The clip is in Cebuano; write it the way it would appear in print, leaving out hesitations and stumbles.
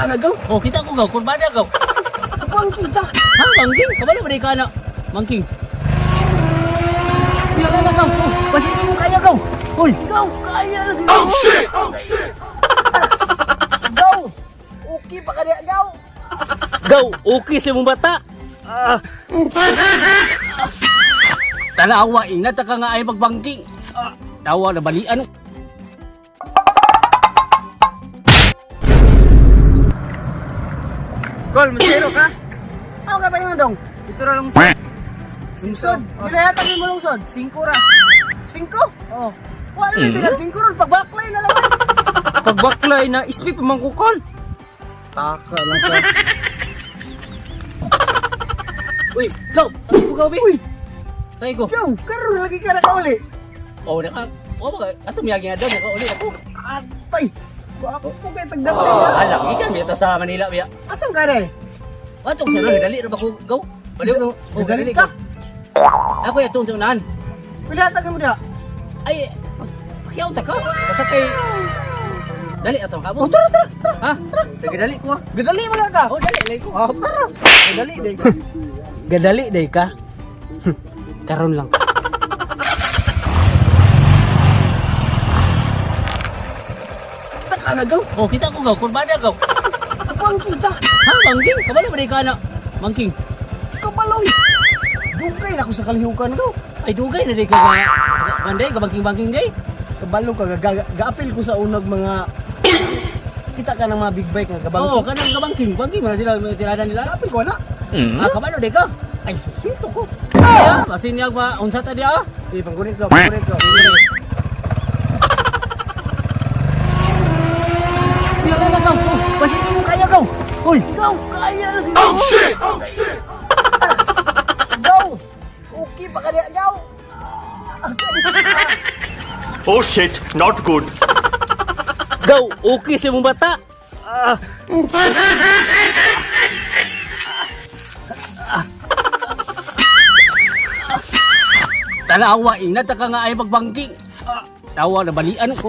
ka na, gaw. Oh, kita ko gaw, kurbada gaw. Bangking ta. Ha, mangking? Kabalo ba di ka na? Mangking. Iya ka na gaw. Oh, basin mo kaya gaw. Uy, Gaw, kaya lagi. Oh shit! Oh shit! Gaw! Okay pa ka niya, gaw. Gaw, okay sa mong bata. Ah. Tanawa, ingat ka nga ay magbangking. Ah, tawa na balian. Kol, masero ka? Ako ka pa yung dong? Ito ra lang sa... Sod. Bisa yata mo lungsod? Singko ra. Singko? Oh. Wala na tinag singko ron. Pagbaklay na lang. Pagbaklay na ispi pa man ko, Kol. Taka lang ka. Uy, gaw, tayo ko gaw, be. Uy! Tayo ko. Gaw, karon lagi ka nakauli. Oh, naka, oh, baka, ato miyagi nga daw, nakauli ako. Atay! Ako po kay tagdapay ha. Alam, ikan biya sa Manila biya. Asan ka na eh? Atong sa unahan, dali ra ba ko gaw? Baliw no. Oh, Dali dali ka. ka. Ako atong sa unahan. Pila mo diha? Ay, pakiyaw ta ka. Basta kay dali atong kabot. Oh, tara, tara, tara. Ha? Dali ko ha. Gadali mo na ka. Oh, dali dali ko. Oh, tara. Gadali day ka. Gadali day ka. Karon lang. Kita ka na gaw. Oh, kita ko gaw, kurbada gaw. Bangking ta. Ha, mangking? Kabalo ba di ka na? Mangking. Kabaloy. Dugay na ako sa kalihukan gaw. Ay, dugay na di ka ga. Manday, kabangking-bangking day. Kabalo ka gaapil ko sa unog mga kita ka ng mga big bike nga Oo, gabangking. kanang kabangking. Bangking man sila tirada nila. Gaapil ko na. Ah, kabalo di ka. Ay, suswito ko. Ay, ah, basin niya ba unsa ta di ah? Eh, panggunit ko, panggunit ko. Iya ka na gaw. Oh, basin mo kaya gaw. Uy, Gaw, kaya lagi. Oh shit! Oh shit! Gaw! Okay pa ka niya, gaw! Oh shit, not good. Gaw, okay sa mong bata. Ah. Tanawa, ingat ka nga ay magbangking. Ah, tawa na balian ko.